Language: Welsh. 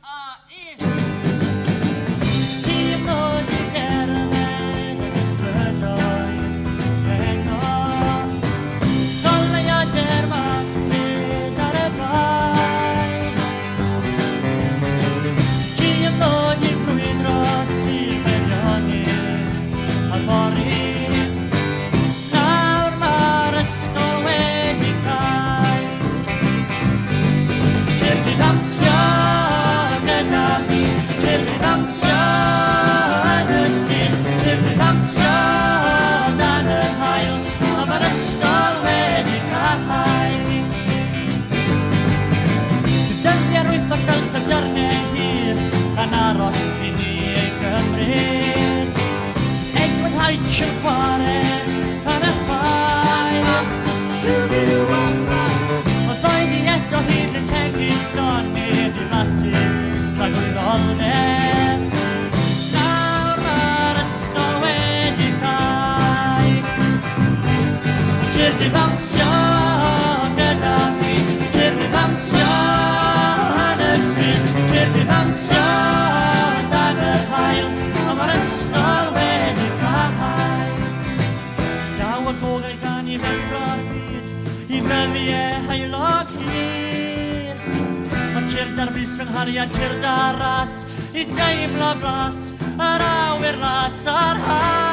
A, un. Teimlo i gerdded yn ysbrydoedd heno. Goleuadau'r machlud ar y bae. Teimlo i frwydro sy'n meirionydd a fory. Nawr mae'r ysgol wedi cau. Cyrff i ddawnsio gyda fi, cyrff i ddawnsio yn y stryd, cyrff i ddawnsio dan yr haul, a mae'r ysgol wedi cau. Dyddiau'r wythnos fel sydyrnau hir, yn aros i ni ei gymryd. Edward Haich yn chwarae yn y ffair. Oedd oeddi eto hyd y tegid llonydd i flasu tragwyddoldeb. Nawr mae'r ysgol wedi cau. Cyrff i ddawnsio gyda fi, cyrff i ddawnsio yn y stryd, cyrff i ddawnsio dan yr haul, a mae'r ysgol wedi cau. Daw y gogau gan i ddeffro'r byd, i ddyddiau heulog hir. Mae cyrd ar bys fy nghariad, cyrd ar ras, i deimlo blas, yr awyr las a'r haul.